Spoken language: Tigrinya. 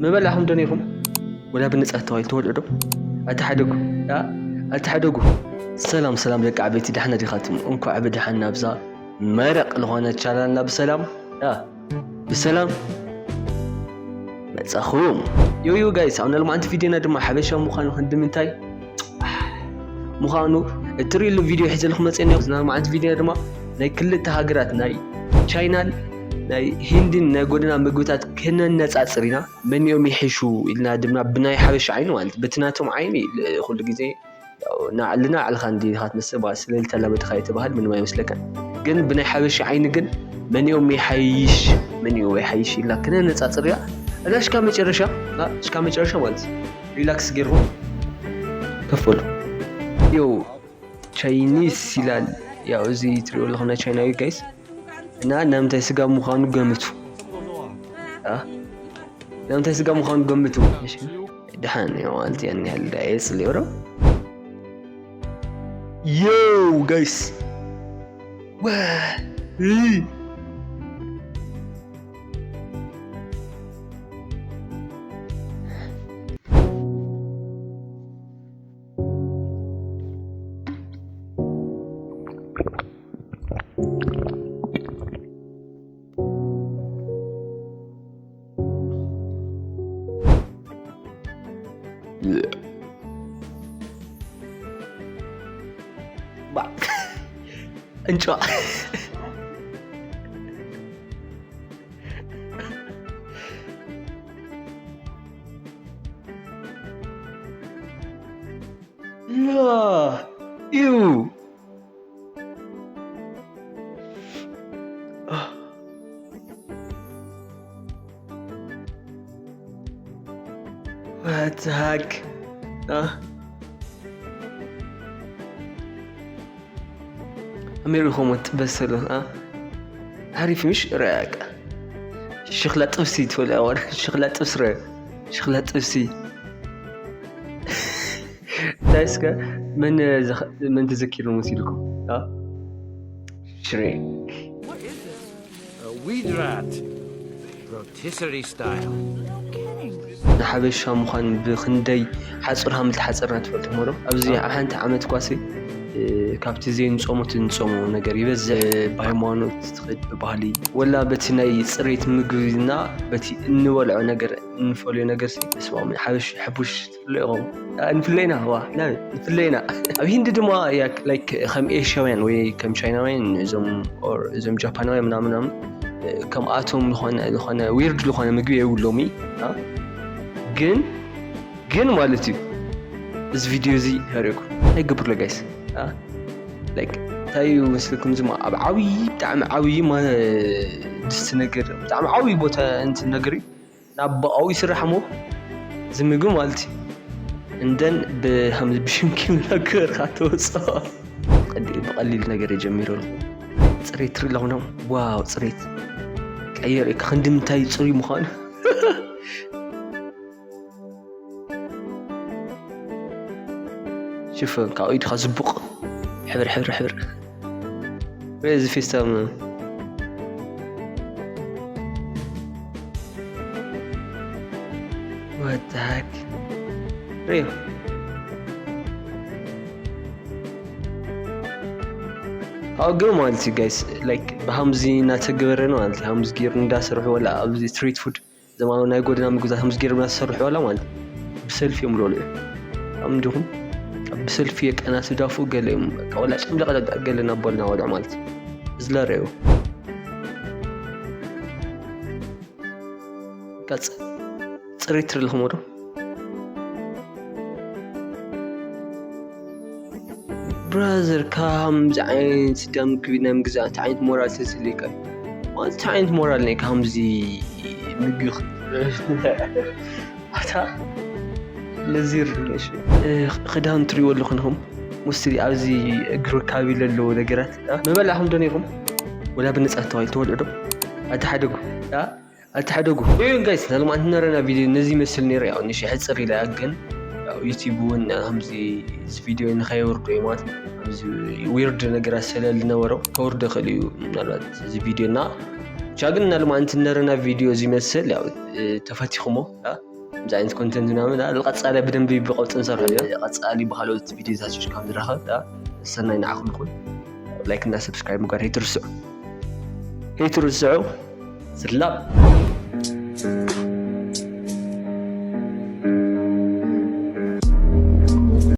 ምበላዕኹም ዶ ነይርኩም? ወላ ብነጻ ተባሂሉ ተወልዑ ዶ? ኣተሓደጉ፣ ኣ-፣ ኣተሓደጉ። ሰላም፣ ሰላም ደቂ ዓበይቲ፣ ደሓና ዲኻትም? እንኳዕ ብደሓን ናብዛ መረቕ ዝኾነ ቻናልና ብሰላም፣ ኣ፣ ብሰላም መጻኹም። ዮ፣ ዮ፣ ጋይስ፣ ኣብ ናይ ሎማዓንቲ ቪድዮና ድማ ሓበሻ ምዃኑ ክንዲ ምንታይ ምዃኑ እትርእይሉ ቪድዮ ሒዘልኩም መጽእ ኣለኹ። ናይ ሎማዓንቲ ቪድዮና ድማ ናይ ክልተ ሃገራት፣ ናይ ቻይናን ናይ ሂንድን ናይ ጎደና ምግብታት ክነነጻጽር ኢና። መኒኦም ይሕሹ ኢልና ድማ ብናይ ሓበሻ ዓይኒ ማለት፣ በቲ ናቶም ዓይኒ ኩሉ ግዜ ያው ንዓልና ንዓልኻ እንዲ ኢኻ ትመስል፣ ባ-፣ ስለልታ ላበትኻ ይትበሃል፣ ምንም ኣይመስለካን። ግን ብናይ ሓበሻ ዓይኒ ግን መኒኦም ይሓይሽ፣ መኒኦም ይሓይሽ ኢልና ክነነጻጽር ኢና። እና እስካ መጨረሻ፣ አ፣ እስካ መጨረሻ ማለት ሪላክስ ጌርኩም ከፈሉ። ዮ፣ ቻይኒስ ይላል። ያው እዚ ትሪኦ ኣለኹም ናይ ቻይናዊ ጋይስ። እና ናይ ምንታይ ስጋ ምዃኑ ገምቱ። አ? ናይ ምንታይ ስጋ ምዃኑ ገምቱ። እሺ። ደሓን እዩ ማለት ያን ያህል ዳ የጽልዮ ዶ? ዮ፣ ጋይስ። ወ-፣ እ-፣ ባ-፣ እንጫ። ያ፣ ኢዩ። What the heck? አ? ኣሜሪኮም ወጥ በሰለ፣ አ? ሓሪፍ ምሽ ረኣቃ። ሽኽላ ጥብሲ ትበልዕ ወረ፣ ሽኽላ ጥብሲ ረ፣ ሽኽላ ጥብሲ። እንታይ እስከ መን ዘኸ-፣ መን ተዘኪሩ መሲልኩም? አ? ሽሬክ። A weed rat. Rotisserie style. ንሓበሻ ምዃን ብኽንደይ ሓጹር ሃም ተሓጸርና ትፈልጥዎ ዶ? ኣብዚ ኣብ ሓንቲ ዓመት ኳሲ፣ እ፣ ካብቲ ዘይንጾሞ ትንጾሞ ነገር ይበዝሕ። ብሃይማኖት ትኸድ፣ ብባህሊ፣ ወላ በቲ ናይ ጽሬት ምግብና በቲ እንበልዖ ነገር እንፈልዮ ነገር ሲ፣ እስማም፣ ሓበሽ-፣ ሕቡሽ ትፍለ ኢኹም። ኣ፣ ንፍለ ኢና፣ ዋ፣ ና፣ ንፍለ ኢና። ኣብ ሂንዲ ድማ፣ ያ፣ ላይክ፣ ከም ኤሽያውያን ወይ ከም ቻይናውያን፣ እዞም፣ ኦር እዞም ጃፓናውያን ምናምን፣ ምናምን፣ እ፣ ከምኣቶም ዝኾነ፣ ዝኾነ ዊርድ ዝኾነ ምግቢ የብሎሚ፣ ኣ? ግን፣ ግን ማለት እዩ፣ እዚ ቪድዮ እዚ ከርእየኩም። እንታይ ይገብርሎ፣ ጋይስ? ኣ? ላይክ፣ እንታይ እዩ መስለኩም? ዝማ ኣብ ዓብዪ፣ ብጣዕሚ ዓብዪ ማ-፣ ድስቲ ነገር፣ ብጣዕሚ ዓብዪ ቦታ እንትን ነገር እዩ። ናብ ብኣኡ ይስራሕ እሞ፣ እዚ ምግቢ ማለት እዩ። እንደን ብሃም-፣ ብሽምኪ ነገር ካተወፅኦ። ቀዲ-፣ ብቐሊል ነገር የጀሚሩ ኣለኹ። ፅሬት ትርኢ ኣለኹ ነው። ዋው፣ ፅሬት። ቀየር እካ ክንዲ ምንታይ ፅሩይ ምዃኑ። ሽፈን፣ ካብ ኢድካ ዝቡቕ። ሕብር፣ ሕብር፣ ሕብር። ወይ እዚ ፌስታል ምናምን። What the heck? ሪዮ። ካብኡ ግን ማለት እዩ፣ ጋይስ፣ ላይክ፣ ብሃምዚ እናተገበረ ነው ማለት እዩ። ሃምዚ ገይሩ እንዳሰርሑ ወላ ኣብዚ ስትሪት ፉድ ዘማኑ ናይ ጎደና ምግብታት ከምዚ ገይሮም እናሰርሑ ዋላ ማለት እዩ። ብሰልፊ እዮም ዝበልዑ። ኣብ እንዲኹም ብሰልፊ የቀናስዳፉ ገለ እዮም። በቃ ዋላ ጨምለቕለቕ ገለ እናበሉ እናበልዑ ማለት እዩ። ዝለረዩ። በቃ ጽ-፣ ጽሬት ትርኢ ኣለኹም ዶ? ብራዘር፣ ከምዚ ዓይነት ደም ክቢ ናይ ምግዛእ እንታይ ዓይነት ሞራል ተዝህልየካ? ማለት እንታይ ዓይነት ሞራል ናይ ከምዚ ምግቢ ክ-፣ ኣታ ነዚር ነሽ። እ፣ ክዳን ትሪእዎ ኣለኹም ኢኹም። ሙስሊ ኣብዚ እግሪ ከባቢ ለለዎ ነገራት፣ እ፣ ምበላዕኹም ዶ ነይርኩም? ወላ ብነጻ ተባሂሉ ተወልዑ ዶ? ኣተሓደጉ፣ እ? ኣተሓደጉ። ይሁን ጋይስ፣ ናልማዓንቲ ነረና ቪድዮ ነዚ ይመስል ነይሩ። ያው ንሽ ሕጽር ኢላ ግን ያው ዩቲዩብ እውን ከምዚ እዚ ቪድዮ ንኸየውርዶ እዩ ማለት ነው። ኣብዚ ዊርድ ነገራት ስለ ዝነበሮ ከውርዶ ይኽእል እዩ ምናልባት እዚ ቪድዮ እና ብቻ ግን ናልማዓንቲ ነረና ቪድዮ እዚ ይመስል። ያው፣ እ፣ ተፈቲኹሞ፣ እ፣ እዚ ዓይነት ኮንተንት ምናምን ዳ ቀጻሊ ብደንቢ ብቐልጡ ንሰርሖ እዩ። ቀጻሊ ብካልኦት ቪዲዮታት ሽሽ ካብ ንራኸብ ዳ ሰናይ ንዓኹም ይኹን። ላይክ እና ሰብስክራይብ ምግባር ኣይትርስዑ። ኣይትርስዑ። ስላም።